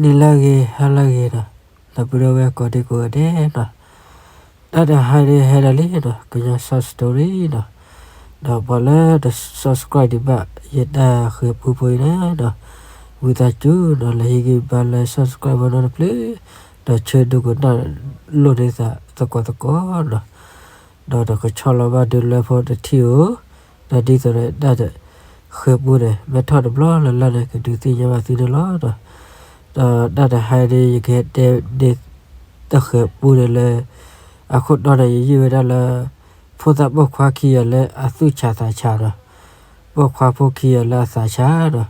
နံၤလၢအဂ့ၤ ဟါလၢအဂ့ၤဒီး ဒီပုၢ်ဒီဝဲၢ်ကိးဒံကိးဂၤဒဲးနီၤ, တၢ်တဟါဒုးဟဲဒီးလံနီၤ ကညီ short story နီၤ, ဒီးပှၤလၢတ subscribe ဒံးဘၣ် ယတၢ်ဃဲၤပူဖိအံၤန့ၣ်ဒီး ဝံသးစူၤနီၤ လဲၤဟ့ၣ်ဂံၢ်ဘါလၢ subscribe ဝဲနီတဖျၢၣ်, ဒီးဆၢဒိးကနၣ်လိာ်န့ၢ်သးသကိးသကိးနီၤ, ဒီးတကဆီၣ်လီၤဘၣ်ဒုးလၢဖိတထံၣ်ဧိၤ, ဒီးဒ်သိးဒီးတၢ်ဃဲၤပူန့ၣ် မ့ၢ်ထီၣ်တဘျီလၢ်လၢ်န့ၣ် ကဒုးသ့ၣ်ညါဘၣ်သုန့ၣ်လီၤ. ဒီးတၢ်တဟါဒ် ယကဟဲတဲဒ် တၢ်ဃဲၤပူန့ၣ်လၢ အခိၣ်တီန့ၣ် ယယုၢ်ဝဲဒၣ်လၢ ဖိသၣ်ပိာ်ခွါခံဂၤလၢအသူၣ်ဆးသးဆးဒီး ပိာ်ခွါဖိခံဂၤလၢအသးဆးဒီး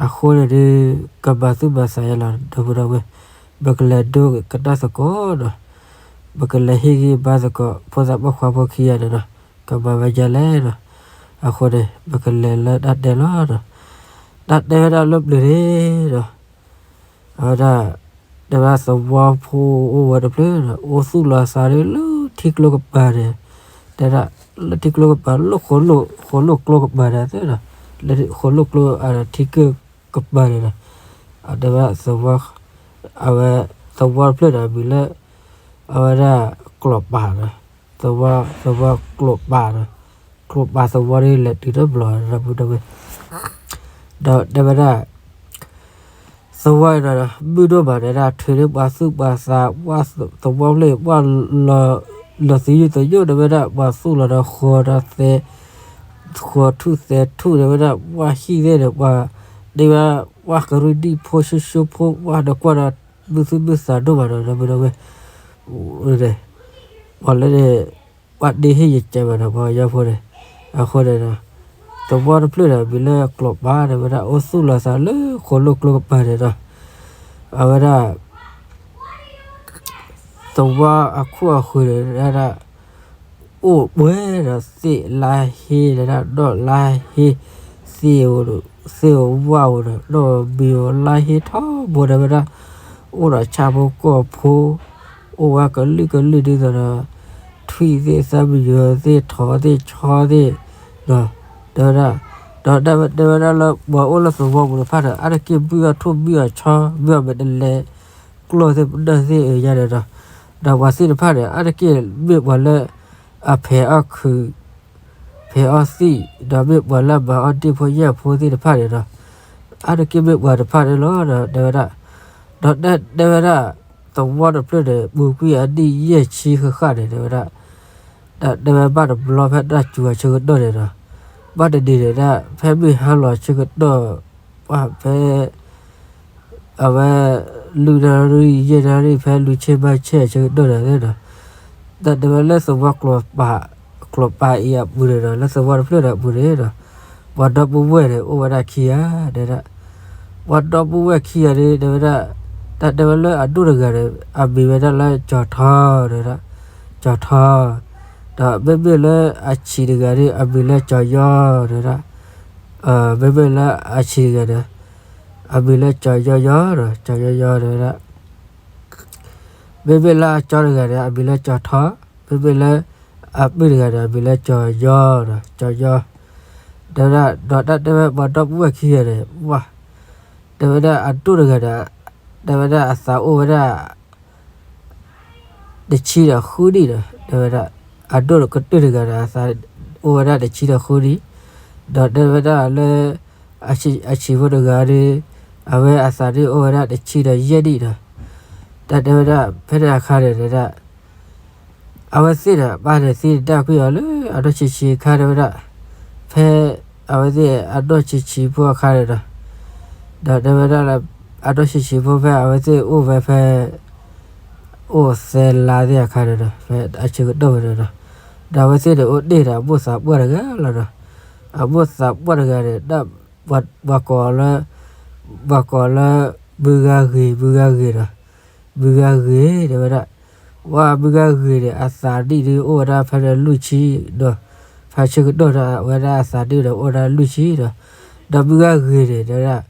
အဃိန့ၣ်ဒုး ကမၤသူၣ်မၤသးယါလီၤ ဒီပုၢ်ဒီဝဲၢ်, ပကလဲၤဒိကနၣ်သကိးဒီး ပကလဲၤဟ့ၣ်ဂံၢ်ဘါသကိး ဖိသၣ်ပိာ်ခွါဖိခံဂၤန့ၣ်ဒီး ကမၤဝဲဒ်လဲၣ်ဒီး အဃိန့ၣ် ပကလဲၤလၢတၢ်တဲလီၤဒီး တၢ်တဲဝဲဒၣ်လၢပျၢၤန့ၣ်ဒီး အဝဲဒၣ် တဲဝဲဒၣ်သဝီဖိအိၣ်ဝဲတဖျၢၣ်ဒီး အိၣ်သူၣ်လီၤသးဒ်လၢထံကျိကပၤန့ၣ်, တဲဒၣ် လၢထံကျိကပၤ လၢဃိာ်လိၣ်ကျိကပၤန့ၣ်သ့ဒီး လၢဃိာ်လိၣ်ကျိအထံကၢၢ်ကပၤန့ၣ်ဒီး အတဲဝဲဒၣ် အဝဲ သဝီတဖျၢၣ်ဒီး မံၤလၢ အဝဲဒၣ် ကျိာ်ပၤဒီး သဝီ သဝီကျိာ်ပၤဒီး ကျိာ်ပၤသဝီဒ်လဲၤတုၤတဘျီဒီး ဒီပုၢ်ဒီဝဲၢ် ဒီးတဲဝဲဒၣ် သဝီအံၤဒီး မုၢ်ဒိၣ်မးန့ၣ်ဒၣ် ထုးန့ၢ်ပှၤသူၣ်ပှၤသး ပှၤသဝီဖျၢၣ် ပှၤလီၤ လီၤသယုၢ်သညိၣ် တဲဝဲဒၣ် ပှၤသူၣ်လီၤဒီးဃီဒီးသဲ ဃီထူၣ်သဲထူၣ် တဲဝဲဒၣ် ပှၤဟံၣ်သ့ၣ်ဒီး ပှၤ တဲဝဲ ပှၤကရူၢ်ဒံၣ်ဖိ ဆိဆိဖိ ပှၤဒီးကွၢ်ဒီး မုာ်သူၣ်မုာ်သးဒိၣ်မးဒီး ဒီပုၢ်ဒီဝဲၢ် ပှၤလၢန့ၣ် ပှၤတဟ့ၣ်ယကဲမးဒီး ပှၤကညီဖိန့ၣ် အဃိန့ၣ်ဒီး သဝီတဖျၢၣ်ဒီး မံၤလၢကျိာ်ပၤ တဲဝဲဒၣ် အိၣ်သူၣ်လီၤသးလၢဃိာ်လိၣ်ကျိကပၤန့ၣ်ဒီး အဝဲဒၣ် သဝီအခိၣ်အဃၢၤန့ၣ်ဒၣ် အိၣ်ပှဲၤဒီးသ့ၣ်လါဟ့ တဲဒၣ်ဒီးလါဟ့ သ့ၣ်ဧိၤ သ့ၣ်ဧိၤဝၣ်ဧိၤဒီး ဒီးမံၤဧိၤလါဟ့ထီဘိ တဲဝဲဒၣ် အိၣ်ဒီးဆၣ်ဖိကီၢ်ဖိ အိၣ်ဝဲကလုာ်ကလုာ်ဒ်သိးဒီး ထွံၣ်သ့ၣ် သၣ်မံယီၤသ့ၣ် ထိးသ့ၣ် ဆီသ့ၣ် ဒီး တဲဝဲဒၣ် ဒီးတဲဝဲဒၣ်လၢပှၤအိၣ်လၢသဝီပူၤတဖၣ်ဒီး အါတက့ၢ်ဘုၣ်အီၣ်ထိၣ်ဘုၣ်အီၣ်ဆီ ဘုၣ်အီၣ်မဲာ်တလဲ ကျီၢ်သ့ၣ်ပနၢ်သ့ၣ်အၢညါန့ၣ်ဒီး ဒီးပှၤသ့ၣ်တဖၣ်န့ၣ် အါတက့ၢ်မ့ၢ်ပှၤလၢ အဖဲးအီၣ်ခုး ဖဲးအီၣ်သံၣ် ဒီးမ့ၢ်ပှၤလၢအမၤအီၣ်ဒ့ၣ်ဖိယဲၢ်ဖိသ့ၣ်တဖၣ်န့ၣ်ဒီး အါတက့ၢ်မ့ၢ်ပှၤတဖၣ်န့ၣ်လီၤ ဒီးတဲဝဲဒၣ် ဒီးတဲဝဲဒၣ် သဝီတဖျၢၣ်န့ၣ် ပူၤကွံာ်အနံၣ်ယဲၢ်ဆံဃၣ်ဃၣ်န့ၣ် တဲဝဲဒၣ် ဒီးတဲဝဲဘၣ်တဘျီဖဲတၢ်စူၤအဆၢကတီၢ်န့ၣ်ဒီး ဘၣ်တနံၤန့ၣ်ဒၣ် ဖဲမုၢ်ဟါလီၤဆၢကတီၢ် ပှၤဖဲ အဝဲ လွံၢ်နၣ်ရံၣ် ယဲၢ်နၣ်ရံၣ် ဖဲလွံၢ်ဆံဘၣ်ဆံဆၢကတီၢ်န့ၣ်ဒီး ဒီးတဲဝဲလၢသဝီကျိာ်ပၤ ကျိာ်ပၤအံၤအပူၤန့ၣ်ဒီး လၢသဝီတဖျၢၣ်ဒီးအပူၤန့ၣ်ဒီး ပှၤဒီပုၢ်ဝဲၢ်န့ၣ် အိၣ်ဝဲဒၣ်ခံဂၤ တဲဝဲဒၣ် ပှၤဒီပုၢ်ဝဲၢ်ခံဂၤန့ၣ် တဲဝဲဒၣ် တၢ်တဲဝဲလၢအဒိၣ်တဂၤန့ၣ် အမံၤဝဲဒၣ်လၢကၠီၤထီ တဲဝဲဒၣ် ကၠီၤထီ ဒီးမ့မ့ၢ်လၢအဆံးတဂၤန့ၣ် အမံၤလၢကၠီၤယီ တဲဝဲဒၣ် မ့မ့ၢ်လၢအဆံးတဂၤန့ၣ် အမံၤလၢကၠီၤယီယီဒီး ကၠီၤယီယီ တဲဝဲဒၣ် မ့မ့ၢ်လၢအကၠီတဂၤန့ၣ် အမံၤလၢကၠီၤထီ မ့မ့ၢ်လၢအပုၢ်တဂၤန့ၣ် အမံၤလၢကၠီၤယီဒီး ကၠီၤယီ တဲဝဲဒၣ် ဒီးတၢ်တဲဝဲပှၤဒီပုၢ်ဝဲၢ်ခံဂၤန့ၣ် ဝါ တဲဝဲဒၣ်အဒိၣ်တဂၤဒီး တဲဝဲဒၣ်အသးအိၣ်ဝဲဒၣ် တဆံဒီးဃုနံၣ်ဒီး တဲဝဲဒၣ် အဒိၣ်ကတၢၢ်တဂၤဒီး အသးအိၣ်ဝဲဒၣ်တဆံဒီးဃုနံၣ် ဒီးတဲဝဲဒၣ်လၢ အဆံးဖိတဂၤဒီး အဝဲအသးဒ်အိၣ်ဝဲဒၣ်တဆံဒီးယဲၢ်နံၣ်ဒီး တၢ်တဲဝဲဒၣ် ဖဲန့ၣ်အခါန့ၣ် တဲဝဲဒၣ် အဝဲသ့ၣ်ဒီး ဘၣ်န့ၣ်သံတၢ်ကွံာ်အီၤလၢအနီၢ်ဆံးဆံးအခါ တဲဝဲဒၣ် ဖဲ အဝဲသ့ၣ်အနီၢ်ဆံးဆံးဖိအခါန့ၣ်ဒီး ဒီးတဲဝဲဒၣ်လၢ အနီၢ်ဆံးဆံးဖိဖဲအဝဲသ့ၣ်အိၣ်ဝဲဖဲ အိၣ်သၢလါသ့ၣ်အခါန့ၣ်ဒီး ဖဲအဆၢကတီၢ်ဝဲန့ၣ်ဒီး ဒီးအဝဲသ့ၣ်န့ၣ်အိၣ်တ့ၢ်ဒီးအမိၢ်သးပှၢ်တဂၤလီၤဒီး အမိၢ်သးပှၢ်တဂၤန့ၣ် ဒၣ်ပှၤကိးလၢ ပှၤကိးလၢ မုၢ်ဂၤဂ့ၤ မုၢ်ဂၤဂ့ၤဒီး မုၢ်ဂၤဂ့ၤ တဲဝဲဒၣ် ဝဲမုၢ်ဂၤဂ့ၤန့ၣ် အသးဒံၣ်ဒုးအိၣ်ဝဲဒၣ်ဖဲန့ၣ်လွံၢ်ဆံဒီး ဖဲဆၢကတီၢ်ဒီး အဝဲဒၣ်အသးဒံၣ်ဒီးအိၣ်ဝဲဒၣ်လွံၢ်ဆံဒီး ဒီးမုၢ်ဂၤဂ့ၤန့ၣ် တဲဝဲဒၣ်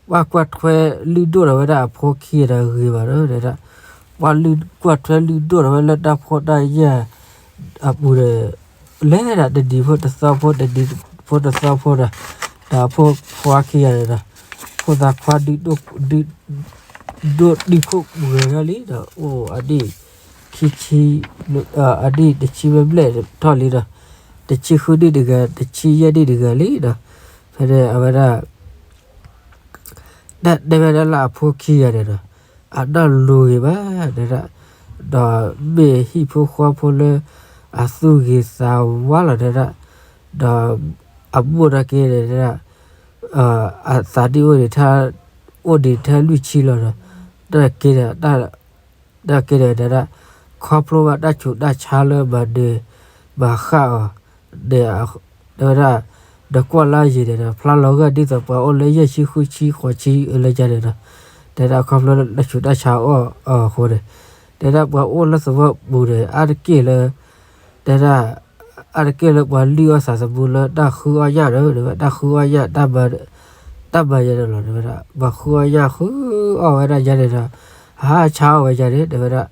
ပှၤကွၢ်ထွဲလုၢ်ဒိၣ်ဒီးဝဲဒၣ်အဖိခံဂၤဒီးဂ့ၤဘၣ်ဒီး တဲဝဲဒၣ် ပှၤလုၢ်ကွၢ်ထွဲလုၢ်ဒိၣ်ဒီးဝဲလၢတၢ်ဖိတၢ်ယာ်အပူၤန့ၣ် လဲၤဒၣ်တနံၤဖိတသီဖိ တနံၤဖိတသီဖိဒီး ဒီးအဖိခွါခံဂၤန့ၣ်ဒီး ဖိသၣ်ခွါဒုးဒိၣ်ဒုး ဒိၣ်ဒံခိၣ်ပှဲၤထီၣ်လံဒီး အိၣ်အနံၣ်ခံဆံ, အနံၣ်တဆံဘျဲၣ်ဘျဲၣ်ထီၣ်လံဒီး, တဆံဃုနံၣ်တဂၤ တဆံယဲၢ်နံၣ်တဂၤလံဒီး, ဖဲန့ၣ်အဝဲဒၣ် တၢ်တဲဝဲဒၣ်လၢအဖိခံဂၤန့ၣ်ဒီး, အနီၢ်လူၤဂ့ၤဘၣ်ဒၣ်, ဒီးမ့ၢ်ဟံၣ်ဖိဃီဖိလၢ အသူၣ်ဂ့ၤသးဝါလီၤဒၣ်, ဒီးအမိၢ်နာ်က့န့ၣ်ဒၣ်, အသးဒ့အိၣ်န့ၣ်, အိၣ်ဒံးထဲလွံၢ်ဆံလီၤဒီး, နာ်က့န့ၣ် နာ်က့န့ၣ်ဒၣ်, ခီဖျိဘၣ်တၢ်ဆူးတၢ်ဆါလၢမၤနၢၤမၤဃၣ်အီၤ, တဲဝဲဒၣ်, နကွၢ်လၢယံၤန့ၣ်ဒီး ဖျါလီၤဂာ်ဒ်သိးပှၤအိၣ်လၢယဲၢ်ဆံဃုဆံဃိးဆံအလၢယၤန့ၣ်ဒီး, တဲဒၣ်ခီဖျိလၢတၢ်ဆူးတၢ်ဆါအီၣ်အဃိန့ၣ်, တဲဒၣ်ပှၤအိၣ်လၢသဝီပူၤန့ၣ် အါတက့ၢ်လၢ, တဲဒၣ်, အါတက့ၢ်လၢပှၤလုၢ်အီၣ်သးသမူလၢတၢ်ဃုအီၣ်ညၣ်ဒီး တဲဝဲတၢ်ဃုအီၣ်ညၣ်, တၢ်မၤယဲန့ၣ်လီၤ တဲဝဲဒၣ်, ပှၤဃုအီၣ်ညၣ်ဃုအီၣ်ဝဲဒၣ်ယဲန့ၣ်ဒီး, ဟးဆါအီၣ်ဝဲယဲန့ၣ် တဲဝဲဒၣ်,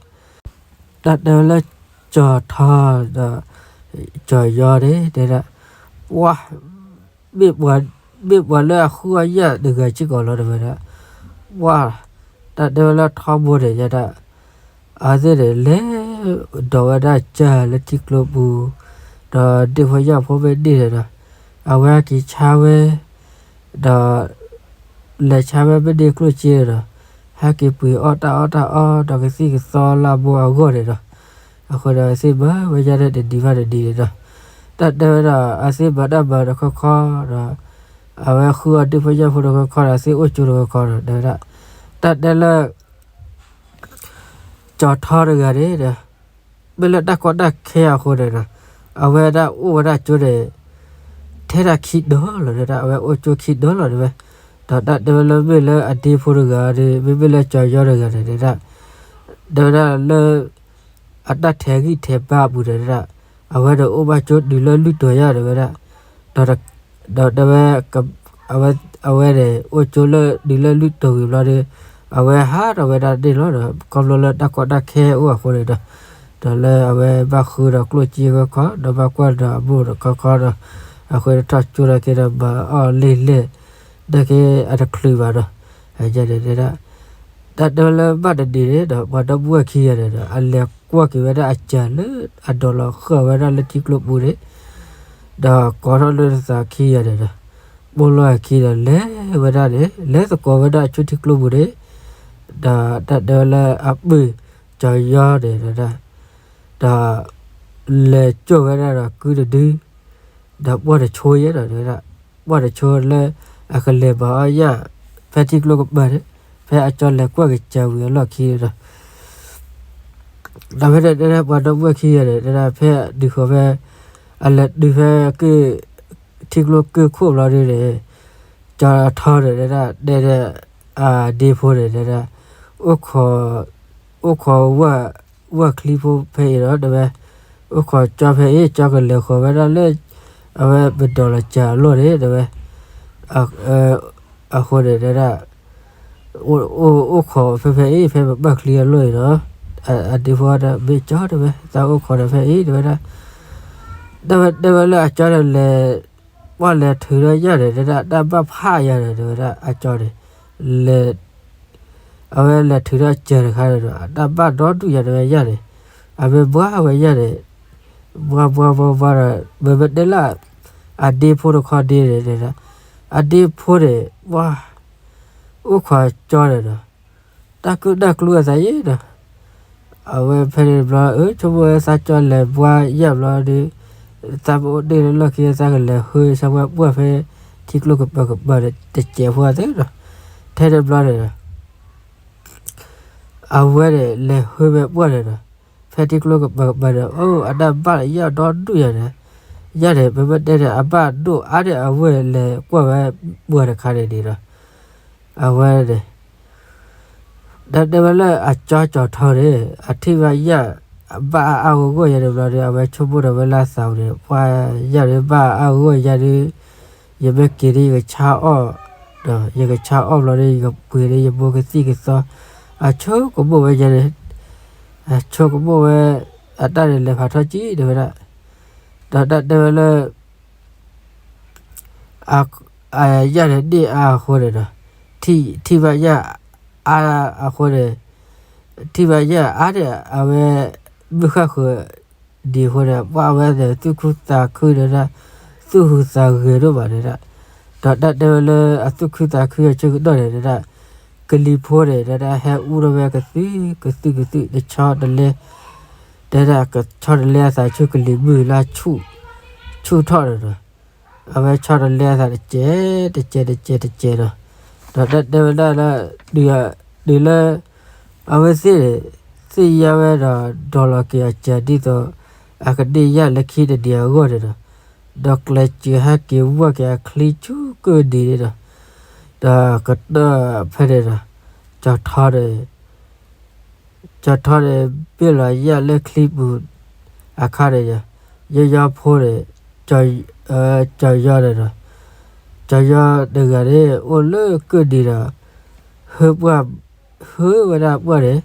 တၢ်တဲဝဲလၢကၠီၤထီဒီး ကၠီၤယီန့ၣ် တဲဒၣ်, ပှၤ မ့ၢ်ပှၤလၢအဃုအီၣ်ညၣ်တဂၤစ့ၢ်ကီးလီၤ တဲဝဲဒၣ်, ပှၤ တၢ်တဲဝဲလၢထီဘိန့ၣ်ယဲဒၣ်, အဝဲသ့ၣ်န့ၣ် လဲၤဒိးဝဲဒၣ်စၢ်လၢထံကျိပူၤ, ဒီးဒ့ၣ်ဖိညၣ်ဖိမ့ၢ်န့ၢ်န့ၣ်ဒီး, အဝဲဟဲက့ၤဆါဝဲ, ဒီး လဲၤဆါဝဲမ့ၢ်န့ၢ်ကျိၣ်စ့န့ၣ်ဒီး, ဟဲက့ၤပှ့ၤအီၣ်တၢ်အီၣ်တၢ်အီဒီးကသံၣ်ကသီလၢအမိၢ်အဂီၢ်န့ၣ်ဒီး, အဃိဒီးအဝဲသ့ၣ်မၤဝဲဒၣ်တနံၤဘၣ်တနံၤန့ၣ်ဒီး, တၢ်တဲဝဲဒၣ် အဝဲသ့ၣ်မၤတၢ်မၤတခီခီဒီး, အဝဲဃုအီၣ်ဒ့ၣ်ဖိညၣ်ဖိတခီခီဒီး အဝဲသ့ၣ်အိၣ်ကၠိတခီခီဒီး တဲဝဲဒၣ်, တၢ်တဲလၢ ကၠီၤထီတဂၤန့ၣ်ဒီး, မ့ၢ်လၢတၢ်ကီတၢ်ခဲအဃိန့ၣ်ဒီး, အဝဲဒၣ်အိၣ်ဝဲဒၣ်ကၠိန့ၣ် ထဲဒၣ်ခံတီၤလီၤ တဲဝဲဒၣ်, အဝဲအိၣ်ကၠိခံတီၤလီၤ တဲဝဲ, ဒီးတၢ်တဲဝဲလၢမ့ၢ်လၢအဒ့ဖိတဂၤန့ၣ် မ့မ့ၢ်လၢကၠီၤယီတဂၤန့ၣ် တဲဝဲဒၣ်, တဲဝဲဒၣ်လၢ အတၢ်ထဲးဂံၢ်ထဲးဘါအပူၤန့ၣ် တဲဝဲဒၣ်, အဝဲန့ၣ်အိၣ်ဘၣ်ကၠိတုၤလၢလွံၢ်တီၤယါ တဲဝဲဒၣ်, ဒီးတဲဝဲ အဝဲန့ၣ် အိၣ်ကၠိလၢတုၤလၢလွံၢ်တီၤဝံၤဘျီဒီး, အဝဲဟးထီၣ်ဝဲဒၣ်န့ၣ်လီၤဒီး ခီဖျိလၢတၢ်ကီတၢ်ခဲအိၣ်အဃိန့ၣ်ဒီး, ဒီးလၢအဝဲဘၣ်ဃုဒီးကျိၣ်စ့ခီခီ ဒီးဘၣ်ကွၢ်ဒီးအမိၢ်ဒီးခီခီဒီး, အဃိန့ၣ်ထီၣ်ကၠိနာ်က့ဒီးမၤအီၣ်လ့ၢ်လဲၢ်, နာ်က့အတချုးဘၣ်ဒီး, ယဲန့ၣ်တဲဒၣ် တၢ်တဲဝဲလၢဘၣ်တနံၤန့ၣ်ဒီး ပှၤဒီပုၢ်ဝဲၢ်ခံဂၤန့ၣ်ဒီး အလဲၤကွၢ်က့ၤဝဲဒၣ်အစၢၤလၢအဒိးလီၤဃာ်ဝဲဒၣ်လၢထံကျိပူၤန့ၣ်, ဒီးကိးထီၣ်လၢသးခံဂၤန့ၣ်ဒီး, ပိာ်လီၤအခံဒီးလဲၤဝဲဒၣ်န့ၣ် လဲၤသကိးဝဲဒၣ်အဆူထံကျိပူၤန့ၣ်, ဒီးတၢ်တဲဝဲလၢအပုၢ်ကၠီၤယီန့ၣ်ဒီး, ဒီး လဲၤကၠိၣ်ဝဲဒၣ်ဒီးကုတဒု ဒီးပှၢ်တဆိယဲဒီး တဲဝဲဒၣ်, ပှၢ်တဆိလၢ အကလဲၤမၤအီၣ်ညၣ် ဖဲထံကျိကပၤန့ၣ်, ဖဲအကၠီလဲၤကွၢ်ကစၢၤဝံၤအလီၢ်ခံန့ၣ်ဒီး, ဒီးဖဲန့ၣ်တဲဒၣ်ပှၤဒီပုၢ်ဝဲၢ်ခံဂၤန့ၣ် တဲဒၣ်ဖဲဒုးဃီၤဖဲ အလဲၤတုၤဖဲ ထံကျိကၢၢ်ခိၣ်ဘျီဒုန့ၣ်, ကၠီၤထီန့ၣ်တဲဒၣ် တဲဒၣ် အဒ့ဖိန့ၣ်တဲဒၣ်, အိၣ်ခိး အိၣ်ခိးဝၣ်ချံဖိဖဲအံၤဒီး တဲဝဲ, အိၣ်ခိးကၠီဖဲအံၤ ကၠီကလဲၤဃီၤဝဲဒၣ်လၢ အဝဲပဒိးလီၤစၢၤအလီၢ်န့ၣ် တဲဝဲ, အဃိန့ၣ်တဲဒၣ် အိၣ်ခိးဖဲဖဲအံၤ ဖဲပပၢ်ချံအလီၢ်အံၤဒီး, အဒ့ဖိဒီး မ့ၢ်ကၠီတဲဝဲ သးအိၣ်ခိးဒီးဖဲအံၤ တဲဝဲဒၣ်, တဲဝဲလၢအကၠီဒီးလဲၤ, ပှၢ်လဲၤထုးဒီးညၣ်န့ၣ် တဲဒၣ်တၢ်ဘၣ်ဖးယၤန့ၣ် တဲဝဲဒၣ်အကၠီန့ၣ်, လဲၤ အဝဲလဲၤထုးထီၣ်စၢၤတခါန့ၣ်ဒီး တၢ်ဘၣ်ဒီဒူၣ်ယၤတဲဝဲညၣ်န့ၣ်, အမ့ၢ်ဘှါဝဲညၣ်န့ၣ်, ဘှါဘှါဘှါဘှါဒီး မ့မ့ၢ်တဲလၢ အဒ့ဖိတခီဒ့န့ၣ်ဒီး, အဒ့ဖိန့ၣ် ဘှါ အိၣ်ခိးကၠီန့ၣ်ဒီး, တၢ်ကုၢ်တၢ်ကျူအသးယံၤဒီး အဝဲဖဲန့ၣ်တဘျီ အၢ ဆိကမိၣ်ဝဲသးကၠီလဲၤဘှါညၣ်ဘျီဒီး, သးမ့ၢ်အိၣ်တ့ၢ်လၢလီၢ်ခံ သးကလဲၤဟၢဆၢဝဲပှၢ်ဖဲ ထံကျိကပၤကပၤန့ၣ် တစဲးဖိသ့ဒီး, ထဲန့ၣ်တဘျီန့ၣ်ဒီး အဝဲန့ၣ် လဲၤဟၢဝဲပှၢ်န့ၣ်ဒီး, ဖဲထံကျိကပၤကပၤန့ၣ် အိၣ် အတၢ်ဘၣ်ညၣ်ဒီဒူၣ်ယၤန့ၣ်, ညၣ်န့ၣ် ပမ့ၢ်တဲန့ၣ် အဘၣ်ဒိၣ်အါန့ၢ်အဝဲလဲၤကွၢ်ဝဲပှၢ်တခါန့ၣ်ဒီး, အဝဲန့ၣ် ဒီးတဲဝဲလၢအကၠီကၠီၤထီန့ၣ် အထံၣ်ဘၣ်ညၣ် ဘၣ်အါအါဂီၢ်ဂီၢ်ယၤန့ၣ်ဘျီဒီး အဝဲဆိကမိၣ်ဒီးဝဲလၢအသးပူၤန့ၣ် ပှၤညၣ်န့ၣ် ဘၣ်အါအါဂီၢ်ဂီၢ်ယၤဒီး ယမ့ၢ်က့ၤဒီးယကဆါအီၣ်, ဒီးယကဆါအီၣ်ဘျီဒီး ယကပှ့ၤဒီးယမိၢ်ကသံၣ်ကသီ, အဆိကမိၣ်ဝဲယၤန့ၣ်, အဆိကမိၣ်ဝဲ အတၢ်န့ၣ်လဲၤဖးထီၣ်ကံ တဲဝဲဒၣ်, ဒီးတၢ်တဲဝဲလၢ အညၣ်န့ၣ်န့ၢ်အါအဃိန့ၣ်ဒီး, ထံၣ်ဘၣ်ညၣ် အါအဃိန့ၣ် ထံၣ်ဘၣ်ယဲၢ်အါန့ၣ် အဝဲ မုၢ်ဃၣ်ဃုာ်ဒံးအဃိန့ၣ် ပှၢ်အဝဲသ့ၣ်သူၣ်ခုသးခုဒီးဒၣ် သူၣ်ဟူးသးဂဲၤဒိၣ်မးန့ၣ်ဒၣ်, ဒီးတၢ်တဲဝဲလၢအသူၣ်ခုသးခုအဆၢကတီၢ်န့ၣ်ဒၣ် ကလံၤဖိန့ၣ်ဒၣ် ဟဲအူထီၣ်ဝဲကသုၣ်ကသုၣ်ကသုၣ် တဆီတလဲ တဲဒၣ်ကဆီတလဲအသးဆူကလံၤမုၢ်လၢ ဆူၣ်ထီၣ်န့ၣ်ဒီး အဝဲဆီတလဲအသးတစဲးတစဲးတစဲးတစဲးဒီး, ဒီးတၢ်တဲဝဲဒၣ်လၢ တုၤလၢ အဝဲသ့ၣ်န့ၣ် သ့ၣ်ညါဝဲဒီး ဒိးလီၤက့ၤအစၢၤဒ်သိး အကန့ၢ်ယၣ်လၢခံတနံၤအဂီၢ်န့ၣ်ဒီး, ဒီးကျဲးစၢးဟဲက့ၤဝဲက့ၤအချံဆူကၢၢ်နံၤန့ၣ်ဒီး, ဒီးကတၢၢ်ဖဲန့ၣ်ဒီး ကၠီၤထီန့ၣ် ကၠီၤထီန့ၣ် ဘ့ၣ်လီၤယၣ်လၢချံပူၤအခါန့ၣ်ဒီး, ယီယီဖိန့ၣ် ကၠီၤယီန့ၣ်ဒီး, ကၠီၤယီတဂၤန့ၣ် အိၣ်လၢကၢၢ်နံၤဒီး ဟၢပှၢ် ဟၢဝဲဒၣ်ပှၢ်န့ၣ်,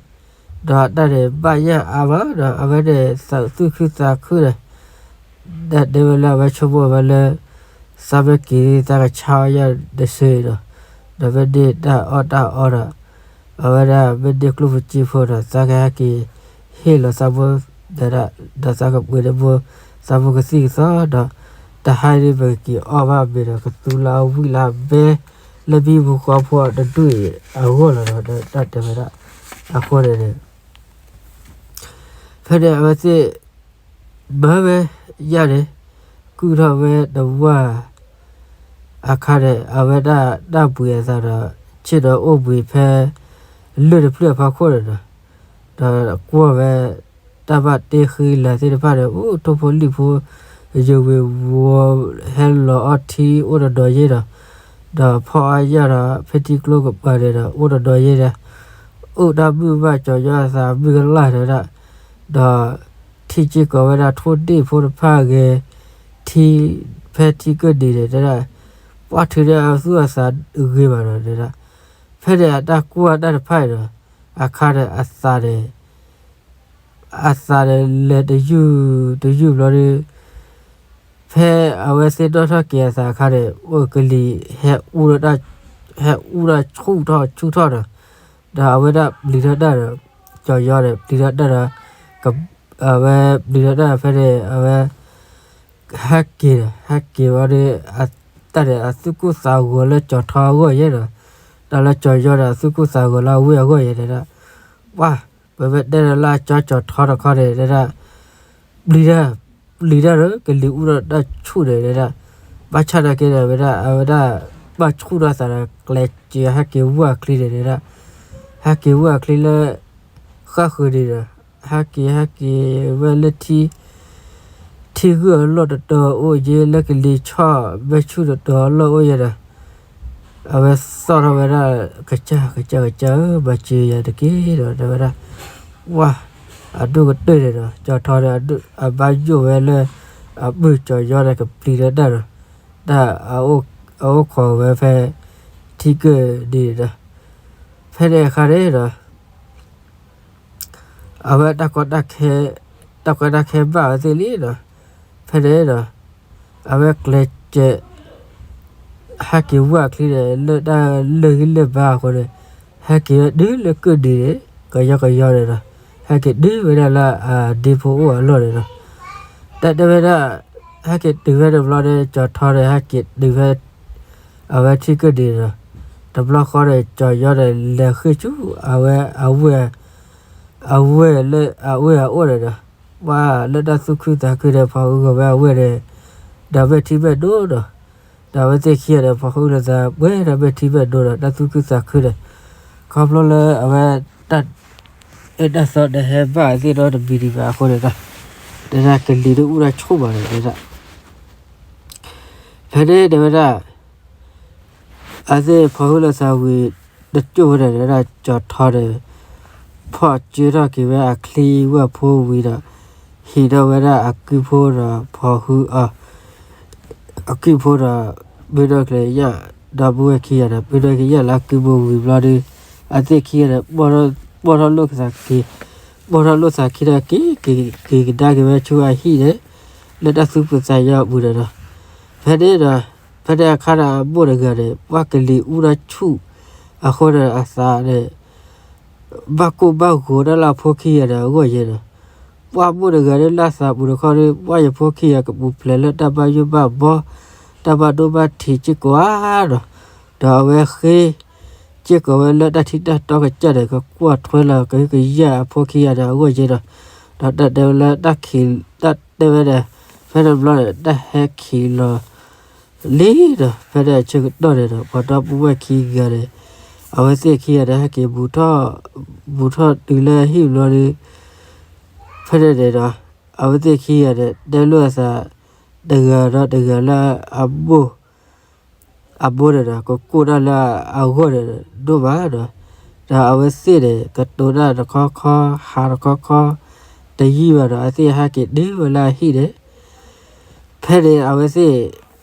ဒီးတၢ်န့ၣ်ဘၣ်ယၢ်အါမးဒီး အဝဲန့ၣ်သးသူၣ်ခုသးခုန့ၣ် တၢ်တဲဝဲလၢအဝဲဆိကမိၣ်ဝဲလၢ သးမ့ၢ်က့ၤသးကဆါအီၣ်ယၣ်တစုဒီး, ဒီးမ့ၢ်န့ၢ်တၢ်အီၣ်တၢ်အီဒီး, အဝဲဒၣ်မ့ၢ်န့ၢ်ကျိၣ်ဖိစ့ဖိဒီး သးကဟဲက့ၤဟ့ၣ်လီၤသးဖိ ဒီးသးကပှ့ၤန့ၢ်ဖိ သးဖိကသံၣ်ကသီဒီး, တဟါန့ၣ်ပကက့ၤအီၣ်ဘၣ်မ့ၤဒီး ကသူလၢအဝံၣ်လၢအဘဲ လၢမံမူဃီဖိအတဒူၣ်အံၤအဂီၢ်လီၤဒီး တၢ်တဲဝဲဒၣ်အဃိန့ၣ်န့ၣ် ဖဲန့ၣ်အဝဲသ့ၣ် မၤဝဲယၣ်န့ၣ် ကုၢ်ထီၣ်ဝဲတဝၢ်အခါန့ၣ် အဝဲဒၣ်တၢ်ဘှံးအသးဒီး ဆ့ၣ်နီၤအိၣ်ဘှံးဖဲ လၢၢ်တဖျၢၣ်အဖီခိၣ်န့ၣ်ဒီး, ဒီးကွၢ်ဝဲ တၢ်ဘၣ်တ့ဃံလၤသ့ၣ်တဖၣ်န့ၣ် အိၣ်ထိၣ်ဖိလံၣ်ဖိ ယဝ့ၤဝီၤ ဟဲလီၤအီထံအိၣ်တဒီးယ့ဒီး, ဒီးဖီၣ်အါယၣ်ဒီး ဖဲထံကျိကပၤန့ၣ်ဒီး အိၣ်တဒီးယ့ဒီး အိၣ်တၢ်မုာ်ဘၣ်ကၠီၤယီအသးမုၢ်ကလၢ်တဲဝဲဒၣ်, ဒီး ထံၣ်က့ၤကိးဝဲဒၣ်ထိၣ်ဒ့ၣ်ဖိတဖၣ်ဂ့ၤ, ထံ ဖဲထံကၢၢ်နံၤန့ၣ်တဲဒၣ်, ပှၢ်ထုးန့ၢ်အသူၣ်အသးဂ့ၤဘၣ်ဒီးတဲဒၣ်, ဖဲန့ၣ်အတၢ်ကွၢ်တၢ်တဖၣ်အံၤဒီး အခါန့ၣ်အသးန့ၣ် အသးန့ၣ်လဲၤတယုၢ်တယုၢ်ဘျီဒီး ဖဲအဝဲသ့ၣ်နီၣ်ထီၣ်က့ၤအသးအခါန့ၣ် အိၣ်ကလံၤ ဟဲအူဒီး ဟဲအူဒီးဆူၣ်ထီၣ်ဆူၣ်ထီၣ်ဒီး ဒီးအဝဲဒၣ်ပျံၤထီၣ်တၢ်ဒီး ကၠီၤယီန့ၣ် ပျံၤထီၣ်တၢ်ဒီး အဝဲပျံၤထီၣ်တၢ်ဖဲန့ၣ် အဝဲ ဟဲက့ၤဒီး ဟဲက့ၤဝံၤဒီး တၢ်န့ၣ် အသူၣ်ကိၢ်သးဂီၤလၢကၠီၤထီအဂီၢ်ယဲဒီး ဒီးလၢကၠီၤယီဒီး အသူၣ်ကိၢ်သးဂီၤလၢအဝ့ၢ်အဂီၢ်ယဲတဲဒၣ်, ပှၢ် ပမ့ၢ်တဲဒီးလၢအကၠီၤထီတခီန့ၣ်တဲဒၣ် ပျံၤတၢ် ပျံၤတၢ်ဒီး ကလံၤအူဒီးတၢ်ဆူၣ်န့ၣ်တဲဒၣ်, ဘၣ်ဆၣ်နာ်က့ဒီး ဝဲဒၣ် အဝဲဒၣ် ဘၣ်ဆူၣ်ထီၣ်သးဒီး ကျဲးစၢးဟဲက့ၤဝဲအချံန့ၣ်တဲဒၣ်, ဟဲက့ၤဝဲအချံလၢ ဃၣ်ဃုာ်န့ၣ်ဒီး ဟဲက့ၤ ဟဲက့ၤဝဲလၢထံ ထံဂုၢ်အလီၢ်တတီၤအိၣ်ယဲ လၢကလံၤဆီၣ်ဘဲဆူၣ်တတီၤအလီၢ်အိၣ်ယဲဒီး အဝဲသီၣ်ထီၣ်ဝဲဒၣ် ကစၢ် ကစၢ် ကစၢ်ဧၢ မၤစၢၤယၤတက့ၢ်ဒီး တဲဝဲဒၣ်, ဝါ အဒိၣ်ကတၢၢ်န့ၣ်ဒီး ကၠီၤထီန့ၣ် အဘၣ်ယိၣ်ဝဲလၢ အပုၢ်ကၠီၤယီန့ၣ် ကပျံၤဒီးတၢ်ဒီး တၢ် အအိၣ်ခိးဝဲဖဲ ထံကၢၢ်နံၤဒီး ဖဲန့ၣ်အခါန့ၣ်ဒီး အဝဲတၢ်ကီတၢ်ခဲ တၢ်ကီတၢ်ခဲဘၣ်ဝဲသ့ၣ်လံဒီး ဖဲန့ၣ်ဒီး အဝဲကျဲးစၢး ဟဲက့ၤဝဲအချံန့ၣ် လၢတၢ်လၢာ်ဂံၢ်လၢာ်ဘါအဃိန့ၣ် ဟဲက့ၤဝဲတုၤလၢကၢၢ်နံၤန့ၣ် ကယီကယီန့ၣ်ဒီး ဟဲက့ၤတုၤဝဲဒၣ်လၢအဒ့ဖိအိၣ်အလီၢ်န့ၣ်ဒီး တၢ်တဲဝဲဒၣ် ဟဲက့ၤတုၤဖဲတဘျီန့ၣ် ကၠီၤထီန့ၣ် ဟဲက့ၤတုၤဖဲ အဝဲထံကၢၢ်နံၤဒီး တဘျီဃီန့ၣ် ကၠီၤယီန့ၣ် လဲၤဃ့ၢ်ဆူ အဝဲ အဝဲၢ် အဝဲၢ်လၢအဝ့ၢ်အအိၣ်န့ၣ်ဒီး ပှၤလၢတၢ်သူၣ်ခုသးခုန့ၣ် ဖီၣ်ဃုာ်ဝဲအဝဲၢ်န့ၣ် ဒီးမဲာ်ထံမဲာ်နိဒီး ဒီးအဝဲသ့ၣ်ခံဂၤန့ၣ် ဖီၣ်ဃုာ်လိာ်သးပှဲၤဒီးမဲာ်ထံမဲာ်နိဒီး တၢ်သူၣ်ခုသးခုန့ၣ် ခီဖျိလၢအဝဲ တၢ် အဲၣ်တၢ်သီတဟဲဘၣ်သ့ၣ်ဒီးတမံၤဒံးဘၣ်အဃိန့ၣ်ဒီး တဲဒၣ်ကလံၤတအူတၢ်ဆူၣ်ဘၣ်န့ၣ်တဲဒၣ် ဖဲန့ၣ်တဲဝဲဒၣ် အဝဲသ့ၣ်ဖီၣ်ဃုာ်လိာ်သးဝံၤ တကၠိၢ်ဝဲဒၣ် တဲဝဲဒၣ်ကၠီၤထီန့ၣ် ဖီၣ်ကၢထီၣ်က့ၤဝဲအချံဝဲၢ်ဖိဝံၤဒီး ဟံးထီၣ်ဝဲဒၣ်အကုဖိဒီးဖီၣ်ဃုာ်အီၤ အကုဖိဒီး မုၢ်နီၢ်ကျဲၤယၢ် ဒီပုၢ်ဝဲၢ်ခံဂၤဒီး မုၢ်နီၢ်ကျဲၤယၢ်လၢအကုဖိဝံၤဘျီဒီး အဝဲသ့ၣ်ခံဂၤဒီး ပီၢ်ထီၣ်လိာ်သးက့ၤ ပီၢ်ထီၣ်လိာ်သးခံဒီးက့ၤ က့ၤကဒါက့ၤဝဲဆူအဟံၣ်န့ၣ် လၢတၢ်သူၣ်ဖှံသးညီအပူၤန့ၣ်ဒီး ဖဲန့ၣ်ဒီး ဖဲန့ၣ်အခါဒီးအမိၢ်တဂၤန့ၣ် ပှၤကလံၤအူဒီးဆူၣ် အဃိန့ၣ်အသးန့ၣ် ဘၣ်ကိၢ်ဘၣ်ဂီၤတၢ်လၢအဖိခံဂၤဒီးအဂီၢ်ယဲဒီး, ပှၢ်မိၢ်တဂၤဒီးလၢအသးပူၤတခီဒီး ပှၢ်ယဖိခံဂၤကပူၤဖျဲးလၢတၢ်ဘၣ်ယိၣ်ဘၣ်ဘီ, တၢ်ဘၣ်ဒိဘၣ်ထံးစ့ၢ်ကီးဧါဒီး, ဒီးအဝဲဃ့ စ့ၢ်ကီးဝဲလၢတၢ်ထံတၢ်တီကစၢ်ဒီး ကကွၢ်ထွဲလီၤကဟုကယာ်အဖိခံဂၤဒီးအဂီၢ်ယဲဒီး, ဒီးတၢ်တဲဝဲလၢတၢ်ခံး, တၢ်တဲဝဲဒီး, ဖဲန့ၣ်ဘျီန့ၣ် တၢ်ဟဲခံးလီၤ လံဒီး ဖဲန့ၣ်အဆၢကတီၢ်န့ၣ်ဒီး ပှၤဒီပုၢ်ဝဲၢ်ခံဂၤန့ၣ်, အဝဲသ့ၣ်ခံဂၤန့ၣ် ဟဲက့ၤဘူးထီၣ်, ဘူးထီၣ်တုၤလၢဟံၣ်ဘျီဒီး, ဖဲန့ၣ်န့ၣ်ဒီး အဝဲသ့ၣ်ခံဂၤန့ၣ် တဲလိာ်အသး တဂၤဒီးတဂၤလၢအမိၢ် အမိၢ်န့ၣ်ဒီး ကကိၢ်တၢ်လၢအဂီၢ်န့ၣ်ဒိၣ်မးဒီး, ဒီးအဝဲသ့ၣ်န့ၣ် ကတိၤတၢ်တခီခီ ဟးတခီခီ တယံာ်ဘၣ်ဒီး အဝဲသ့ၣ်ဟဲက့ၤတုၤဝဲလၢအဟံၣ်န့ၣ်, ဖဲန့ၣ်အဝဲသ့ၣ်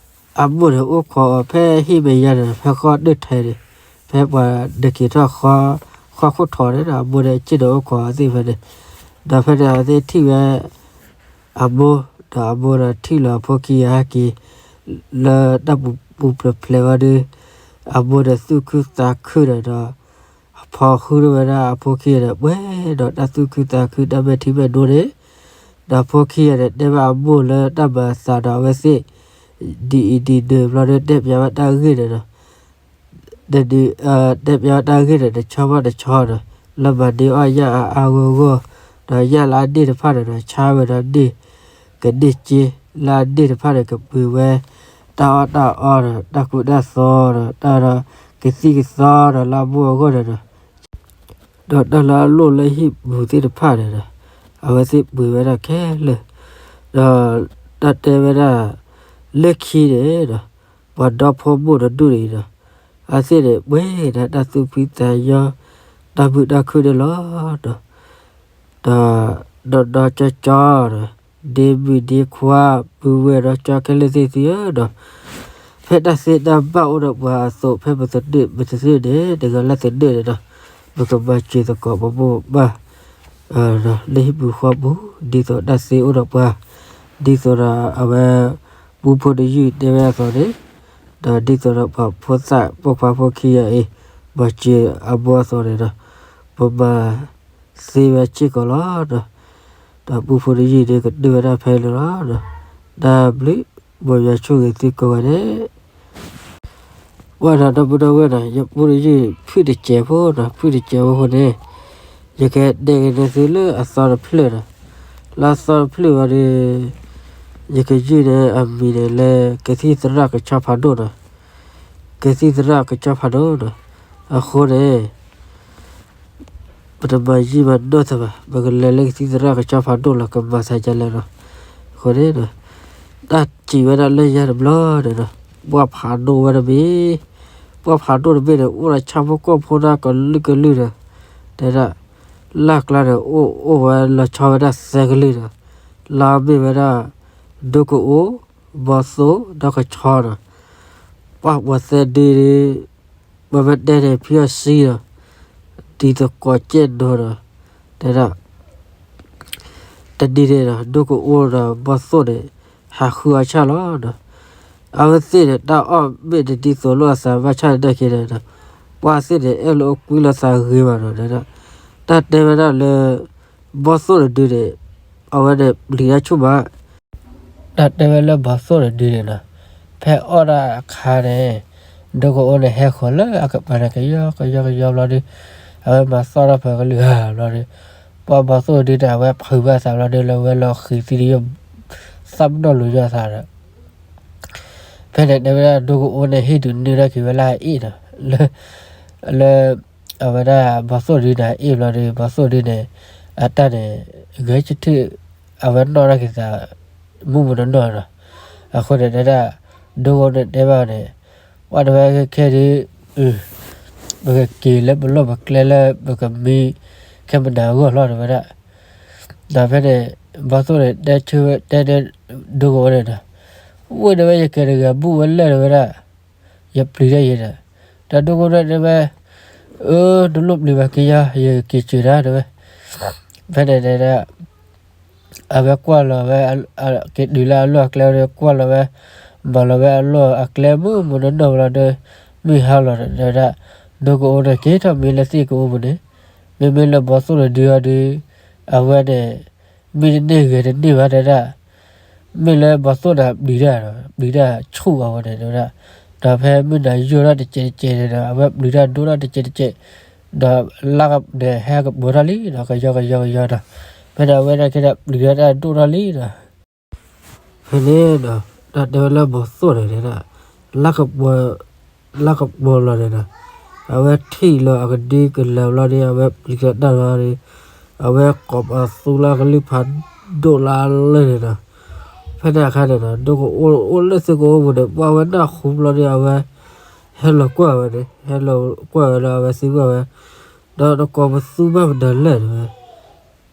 အမိၢ်န့ၣ်အိၣ်ခိးအီၤဖဲဟံၣ်မဲာ်ညါန့ၣ် ဖဲဃီဒၢၣ်ထဲန့ၣ်, ဖဲပှၤဒုးက့ၤထီၣ်ဃီ, ဃီခိၣ်ထိးန့ၣ်ဒီး အမိၢ်န့ၣ်စ့ၢ်န့ၣ်အိၣ်ခိးအဝဲသ့ၣ်ဖဲန့ၣ်, ဒီးဖဲန့ၣ်အဝဲသ့ၣ်ထံၣ်ဝဲ အမိၢ်, ဒီးအမိၢ်ဒီးထံၣ်လီၤအဖိခံဂၤဟဲက့ၤ လၢတၢ်ပူၤပူၤဖျဲးဖျဲးဝဲဒီး, အမိၢ်ဒီးသူၣ်ခုသးခုဒီး, ဒီးဖီဃုာ်ဝဲဒၣ်အဖိခံဂၤဒီး ပှဲၤဒီးတၢ်သူၣ်ခုသးခုတၢ်မဲာ်ထံမဲာ်နိန့ၣ်, ဒီးအဖိခံဂၤန့ၣ် တဲဘၣ်အမိၢ်လၢတၢ်မၤအသးဒီးအဝဲသ့ၣ် ဒ်အံၤဒ်နုၤဘျီဒီး တဲပၠးဝဲတၢ်ဂ့ၢ်န့ၣ်ဒီး ဒီး တဲပၠးဝဲတၢ်ဂ့ၢ်န့ၣ် တဆီဘၣ်တဆီဒီး လၢမၤန့ၢ်အီၣ်ညၣ်အါအါဂီၢ်ဂီၢ်, ဒီးညၣ်လၢအန့ၢ်တဖၣ်န့ၣ်ဒီး ဆါဝဲဒီးန့ၢ်, ကန့ၢ်စ့, လၢအန့ၢ်တဖၣ်န့ၣ် ကပှ့ၤဝဲ တၢ်အီၣ်တၢ်အီဒီး တၢ်ကူတၢ်သိဒီး တၢ်ဒီး ကသံၣ်ကသီဒီးလၢအမိၢ်အဂီၢ်န့ၣ်ဒီး ဒီးတၢ်လၢအလိၣ်လၢဟံၣ်ပူၤသ့ၣ်တဖၣ်န့ၣ်ဒီး အဝဲသ့ၣ်ပှ့ၤဝဲဒၣ်ခဲလၢာ်, ဒီးတၢ်တဲဝဲဒၣ် လၢခံန့ၣ်ဒီး ပှၤဒီဖိမိၢ်တဒူၣ်န့ၣ်ဒီး အဝဲသ့ၣ်န့ၣ် ပှဲၤဒၣ်တၢ်သူၣ်ဖှံသးညီ တၢ်မုာ်တၢ်ခုၣ်န့ၣ်လီၤဒီး ဒီး ဒီးဒီကၠီကၠီဒီး ဒ့မုၣ်ဒ့ခွါ ပုၢ်ဝဲၢ်ဒီကၠီခဲလၢာ်သ့ၣ်သုဧၢဒီး ဖဲတၢ်သ့တၢ်ဘၣ်အိၣ်ဒီးပှၤအသိး ဖဲပသဒၢး ပသဒၢးန့ၣ် တဂၤလၢသဒၢးန့ၣ်ဒီး ပကမၤစၢၤသကိးပမိၢ်ပပၢ် လၢဟံၣ်ပူၤဃီပူၤ ဒ်သိးတၢ်သ့အိၣ်ဒီးပှၤ ဒ်သိးဒီးအဝဲ ပူဖိတယုၢ်တဲဝဲအသိးန့ၣ် ဒီးဒ်သိးဒီးပှၤဖိသၣ်ပိာ်ခွါဖိခံဂၤအံၤ မၤစၢၤအမိၢ်အသိးန့ၣ်ဒီး ပမၤသ့ဝဲစ့ၢ်ကီးလီၤ. ဒီးပူဖိတယုၢ်န့ၣ် ကဒုးဝဲဒၣ်ဖဲန့ၣ်လီၤ. တၢ်ဘျုး မ်ယွၤဆိၣ်ဂ့ၤသုကိးဂၤဒဲး ဝဲဒီးဒီပုၢ်ဒီဝဲၢ်ဒီး ယပူတယုၢ်ဖုၣ်တစဲးဖိဒီး ဖုၣ်တစဲးဖိအဃိန့ၣ် ယကတဲက့ၤန့ၢ်သုလၢအသီတဖျၢၣ်ဒီး လၢအသီတဖျၢၣ်ဝဲဒီး ယကယုၢ်န့ၢ်အမံၤန့ၣ်လၢ ကသံၣ်သရၣ်ကဆီဖးဒိၣ်ဒီး ကသံၣ်သရၣ်ကဆီဖးဒိၣ်ဒီး အဃိန့ၣ် ပတမၤယံာ်မၤနီၢ်သးဘၣ်, ပကလဲၤလၢကသံၣ်သရၣ်ကဆီဖးဒိၣ်လီၤ ကမၤသးဒ်လဲၣ်ဒီး အဃိန့ၣ်ဒီး တၢ်စံးဝဲဒၣ်လၢညါတဘျီန့ၣ်ဒီး ပှၢ်ဖးဒိၣ်ဝဲတဘ့ၣ်, ပှၢ်ဖးဒိၣ်တဘ့ၣ်န့ၣ် အိၣ်ဒီးဆၣ်ဖိကီၢ်ဖိဒၣ်ကလုာ်ကလုာ်ဒီး တဲဒၣ် လၢ်ကျါန့ၣ် အိၣ်အိၣ်ဝဲလီၤဆီဝဲဒၣ်သၢကလုာ်ဒီး လၢအမ့ၢ်ဝဲဒၣ် ဒိကအိ, ဘီသိၣ် ဒီးကဆီဒီး ပှၢ်ပှၤသၢဒုန့ၣ် ပမ့ၢ်တဲန့ၣ် ဖံအီၣ်စံဒီး ဒ်သိးကိးကဲၣ်နီၤဒီး တဲဒၣ် တနံၤန့ၣ်ဒီး ဒိကအိဒီးဘီသိၣ်န့ၣ် ဟးဃုအီၣ်ဆၣ်လီၤဒီး အဝဲသ့ၣ်န့ၣ် တၢ်အီၣ်မ့ၢ်တဒ်သိးလိာ်အသးဘၣ်ဆၣ်နာ်က့န့ၣ်ဒီး ပှၢ်သ့ၣ်န့ၣ် အဲၣ်လိာ်ကွံလိာ်သးဂ့ၤဘၣ်ဒီး တဲဒၣ် တၢ်တဲဝဲဒၣ်လၢ ဘီသိၣ်တဒုန့ၣ် အဝဲန့ၣ်ပျံၤတၢ်ဆူၣ်မး တၢ်တဲဝဲလၢဘီသိၣ်တဒုန့ၣ်ဒီး ဖဲအီၣ်ဒၣ်အခါန့ၣ် ဒိကအိန့ၣ်ဟဲဃီၤလၢအကပၤန့ၣ် ကယီကယီကယီဘျီဒီး အဝဲမၤသီၣ်ထီၣ်ဖဲကလုၢ်ဂၤဘျီဒီး ပှၢ်ဘီသိၣ်ဒုန့ၣ် အဝဲဖုးဘၣ်သးဘျီဒီး လၢဝဲလီၤဃံၤသံဒီး သၣ်မနီၣ်လူၤယီၢ်သးဒီး ဖဲန့ၣ်တဲဝဲဒၣ် ဒိကအိန့ၣ် ဟ့ၣ်ဒုးနုာ်ထီၣ်က့ၤဝဲလၢအအ့ၣ်ဒီး လၢ လၢ အဝဲဒၣ်ဘီသိၣ်ဒုန့ၣ် အအ့ၣ်ဘျီဒီး ဘီသိၣ်ဒုန့ၣ် အတၢ်န့ၣ် ဂဲၤဆၢထၢၣ် အဝဲနီၣ်ထီၣ်က့ၤသး မုၢ်မုၢ်နီၢ်နီၢ်ဒီး အဃိန့ၣ်တဲဒၣ် ဒိကအိန့ၣ်တဲဘၣ်န့ၣ် ပှၢ်တဝဲခဲခဲဒုး ပကက့ၤလၢပလီၢ်ပကျဲလၢပကမံ ခဲမနၤအဂီၢ်လီၤတဲဝဲဒၣ် ဒီးဖဲန့ၣ် ဘီသိၣ်န့ၣ် တဲဆၢတဲန့ၣ် ဒိကအိန့ၣ်ဒီး ဝ့ၢ်တဲဝဲ ယကဲတဂၤဘူၣ်ဝဲလၢာ်တဲဝဲဒၣ် ယပျံၤတၢ်ယဲဒီး ဒီးဒိကအိန့ၣ်တဲဝဲ အၢ တလိၣ်ပျံၤဘၣ်က့ၤယၤ ယက့ၤစၢၤတၢ်တဲဝဲ ဖဲန့ၣ်တဲဒၣ် အဝဲကွၢ်လီၤဝဲ က့ၤတုၤလၢအလီၢ်အကျဲဒီး ကွၢ်လီၤဝဲ မၤလီၤဝဲအလီၢ်အကျဲမုၢ်မုၢ်နီၢ်နီၢ်ဘျီဒီး မုၢ်ဟါလီၤဒီး ဒိကအိန့ၣ် က့ၤထီၣ်မံလၢသ့ၣ်ကအိပူၤန့ၣ် မ့မ့ၢ်လၢဘီသိၣ်တဒုအီၤဒီး အဝဲန့ၣ် မ့ၢ်တန့ၢ်ဂဲၤတန့ၢ်ဘၣ်တဲဒၣ်, မ့ၢ်လၢဘီသိၣ်န့ၣ်ပျံၤတၢ်ဒီး ပျံၤတၢ်ဆူၣ်အဝဲန့ၣ်တဲဝဲဒၣ်, ဒီးဖဲမုၢ်နၤယိာ်ထီၣ်တစဲးတစဲးန့ၣ်ဒီး အဝဲပျံၤတၢ်ဒိၣ်ထီၣ်တစဲးတစဲး, ဒီးလါကပီၤန့ၣ်ဟဲကပီၤထီၣ်လံဒီး ကယီကယီကယီဒီး, ဖဲန့ၣ်အဝဲဒၣ်ကဲဒၣ်ပျံၤတၢ်ဒိၣ်ထီၣ်လံဒီး ဖဲန့ၣ်ဒီး တၢ်တဲဝဲလၢဘီသိၣ်န့ၣ်တဲဒၣ်, လါကပီၤ လါကပီၤလီၤန့ၣ်ဒီး အဝဲထံၣ်လီၤအကဒံကလၢၤဘျီဒီး အဝဲပျံၤတၢ်လီၤဒီး အဝဲကိးပသူလၢကလုၢ်ဖးဒိၣ်လၢအလၢာ်န့ၣ်ဒီး, ဖဲန့ၣ်အခါန့ၣ်ဒီး ဒိကအိၣ်အိၣ်လၢသ့ၣ်ကအိၣ်ပူၤန့ၣ် ပှၢ်ဝဲနၢ်ဟူဘျီဒီး အဝဲ ဟဲလီၤကွၢ်ဝဲန့ၣ် ဟဲလီၤကွၢ်ဝဲဒီး အဝဲသံကွၢ်ဝဲ, ဒီးနကိးပသူဘၣ်မနုၤလဲၣ်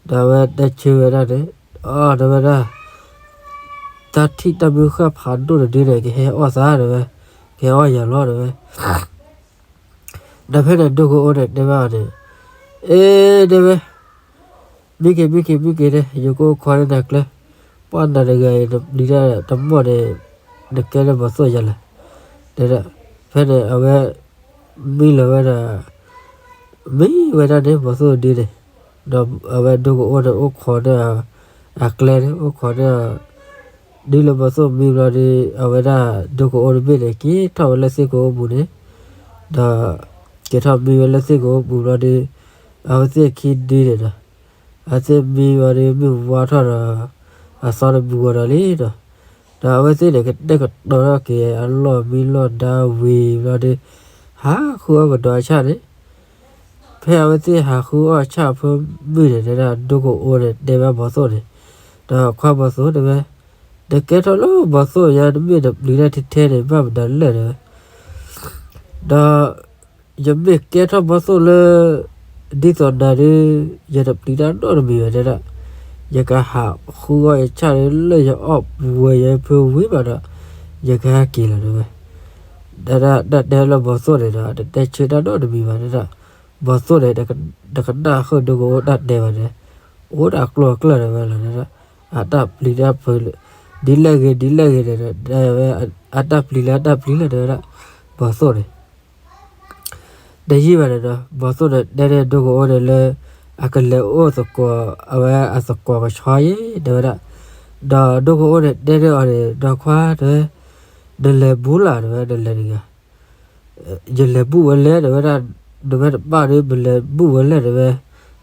တဲဝဲ, ဒီးအဝဲတဲဆၢဝဲဒၣ်န့ၣ်, အတဲဝဲဒၣ် တၢ်ထံၣ်တၢ်မုၢ်ဃၢ်ဖးဒိၣ်တဒုန့ၣ် ကဟဲအီၣ်သးတဲဝဲ, ကဟဲအီၣ်ယၤလီၤတဲဝဲ. ဒီးဖဲန့ၣ်ဒိကအိၣ်န့ၣ်တဲဘၣ်အီၤန့ၣ်, အ့ တဲဝဲ, မံက့ၤ မံက့ၤ မံက့ၤန့ၣ် ယကအိၣ်ခိးန့ၢ်နၤကျဲ, ပှၢ်နၤတဂၤအံၤ နပျံၤတၢ်တမီၢ်န့ၣ် နကဲလၢဘီသိၣ်ယၤလဲၣ်, တဲဒၣ်, ဖဲန့ၣ်အဝဲ မံလီၤဝဲဒၣ် မံဝဲဒၣ်န့ၣ် ဘီသိၣ်ဒုန့ၣ်, ဒီးအဝဲဒိကအိၣ်န့ၣ် အိၣ်ခိးန့ၢ်အကျဲန့ၣ် အိၣ်ခိးန့ၢ်အီၤ, ဒ်လၢဘီသိၣ်မံဘျီဒီး အဝဲဒၣ်ဒိကအိၣ်တဘ့ၣ်န့ၣ် က့ၤထီၣ်ဝဲလၢသ့ၣ်ကအိၣ်ပူၤန့ၣ်, ဒီးက့ၤထီၣ်မံဝဲလၢသ့ၣ်ကအိၣ်ပူၤဘျီဒီး အဝဲသ့ၣ်ခံဒုန့ၣ်ဒီး အဝဲသ့ၣ်မံဘျီဒီး မုၢ်ဝါထီၣ်ဒီး အသီတမုာ်ဂီၤဒီးလံဒီး, ဒီးအဝဲသ့ၣ်န့ၣ် ကတဲာ်ကတီၤထီၣ်က့ၤအလီၢ်မံလီၢ်ဒါဝံၤဘျီဒီး ဟးဃုအီၣ်ကဒီးအဆၣ်န့ၣ်, ဖဲအဝဲသ့ၣ်ဟးဃုအီၣ်အဆၣ်အဖၢမုၢ်န့ၣ် တဲဒၣ်ဒိကအိၣ်န့ၣ် တဲဘၣ်ဘီသိၣ်န့ၣ်, ဒီးခွါဘီသိၣ်တဲဝဲ, နကဲထီၣ်လၢဘီသိၣ်ညါ နမ့ၢ်တပျံၤတၢ်ထဲထဲန့ၣ် ဘၣ်မနုၤလဲၣ်တဲဝဲ, ဒီး ယမ့ၢ်ကဲထီၣ်ဘီသိၣ်လၢ ဒ်သိးနၤဒီး ယတပျံၤတၢ်နီတမံၤဘၣ်တဲဒၣ်, ယကဟးဃုအီၣ်ယဆၣ်လၢယအီၣ်ပူၤဝဲယဖၢဝံၤဘၣ်ဒီး ယကဟဲက့ၤလီၤတဲဝဲ, တဲဒၣ်တၢ်တဲလၢဘီသိၣ်န့ၣ်ဒီး တတဲဆၢတၢ်နီတမံၤဘၣ်တဲဒၣ်, ဘီသိၣ်န့ၣ် တကနၣ်ဃုာ်ဒိကအိၣ်တၢ်တဲဘၣ်န့ၣ်, အိၣ်ဒီးအကျိၤအကျဲတဲဝဲလီၤတဲဒၣ်, အတၢ်ပျံၤတၢ်ဖုးလၢ ဒ်လဲၣ်ဂ့ၤဒ်လဲၣ်ဂ့ၤန့ၣ်ဒီး တဲဝဲ အတၢ်ပျံၤလၢအတၢ်ပျံၤလီၤတဲဝဲဒၣ်, ဘီသိၣ်န့ၣ် တယံာ်ဘၣ်န့ၣ်ဒီး ဘီသိၣ်န့ၣ်တဲန့ၢ်ဒိကအိၣ်န့ၣ်လၢ အကလဲၤအိၣ်သကိး အဝဲအသကိးကဆီအံၤတဲဝဲဒၣ်, ဒီးဒိကအိၣ်န့ၣ်တဲန့ၢ်အီၤန့ၣ် ဒီးခွါတဲဝဲ, နလဲၤဘူးလၢ်တဲဝဲ နလဲၤတဂၤ, ယလဲၤဘူးဝဲလဲၣ်တဲဝဲဒၣ်, နမ့ၢ်တဘၣ်ဒီး ပလဲၤဘူးဝဲလဲၣ်တဲဝဲ,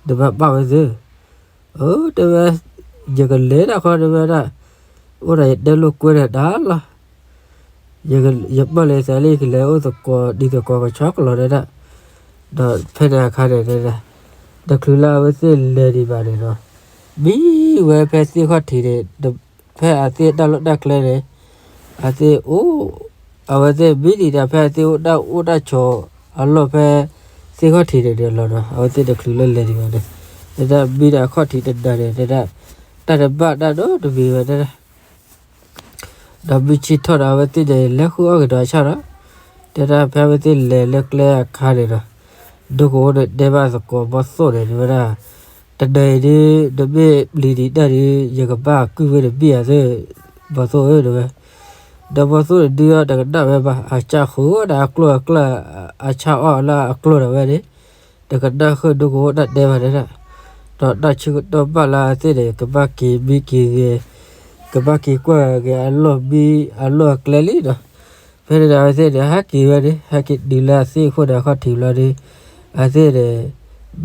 နဘၣ်ဘၣ်ဝဲသ့ အၢ တဲဝဲ, ယကလဲၤဒၣ်ခွါတဲဝဲဒၣ်, အိၣ်ဒီးယတဲလိာ်ကွဲန့ၣ်တၢ်လီၤ, ယပာ်လီၤယသးလၢယကလဲၤအိၣ်သကိးဒ်သကိးကဆီကလီၤတဲဒၣ်, ဒီးဖဲန့ၣ်အခါန့ၣ်တဲဒၣ်, တချုးလၢအဝဲသ့ၣ်လဲၤဒံးဘၣ်န့ၣ်ဒီး, မံဝဲဖဲသ့ၣ်ခီၣ်ထံးန့ၣ်, ဖဲအသ့ၣ်တၢ်လီၢ်တၢ်ကျဲန့ၣ်, အသ့ၣ်အိၣ်, အဝဲသ့ၣ်မံဒံးဒၣ်ဖဲအသ့ၣ်အိၣ်တၢ်အိၣ်တၢ်ဆိးအလီၢ်ဖဲ သ့ၣ်ခီၣ်ထံးန့ၣ်န့ၣ်လီၤဒီး အဝဲသ့ၣ်တချုးလၢလဲၤဒံးဘၣ်န့ၣ်, တဲဒၣ်မံဒီးအခီၣ်ထံးတနၤန့ၣ် တဲဒၣ်, တၢ်တဘၣ်တၢ်နီတမံၤဘၣ်တဲဒၣ် ဒီးမုၢ်ဆ့ၣ်ထီၣ်ဒီး အဝဲသ့ၣ်န့ၣ် လဲၤဃုအီၣ်ကဒီးအဆၣ်ဒီး, တဲဒၣ်ဖဲအဝဲသ့ၣ်လဲၤလၢကျဲအခါန့ၣ်ဒီး, ဒိကအိၣ်န့ၣ်တဲဘၣ်သကိးဘီသိၣ်န့ၣ် တဲဝဲဒၣ်, တနၤအံၤဒုး နမ့ၢ်ပျံၤဒံးတၢ်ဒီး ယကဘၣ်ကုၢ်ဝဲတဘ့ၣ်ဧါသ့ၣ်, ဘီသိၣ်ဧၢ တဲဝဲ, ဒီးဘီသိၣ်န့ၣ်ဒုးအီၤတကနၣ်ဝဲဘၣ် အစၢ်ဃုာ်ဒီးအကျိၣ်အကျဲ, အဆၣ်အီၣ်လၢအကျိၣ်ဒီးဝဲန့ၣ်, တကနၣ်ဃုာ်ဒိကအိၣ်တၢ်တဲဘၣ်တဲဒၣ်, ဒီးတၢ်ဆၢကတီၢ်ဘၣ်လၢအဝဲသ့ၣ်န့ၣ် ကဘၣ်က့ၤမံက့ၤဂဲၤ, ကဘၣ်က့ၤကွၢ်ဂဲၤအလီၢ်မံအလီၢ်အကျဲလံဒီး, ဖဲန့ၣ်ဒီးအဝဲသ့ၣ်န့ၣ် ဟဲက့ၤဝဲန့ၣ် ဟဲက့ၤတုၤလၢအသ့ၣ်အခိၣ်ဒီးအခီၣ်ထံးဘျီဒီး,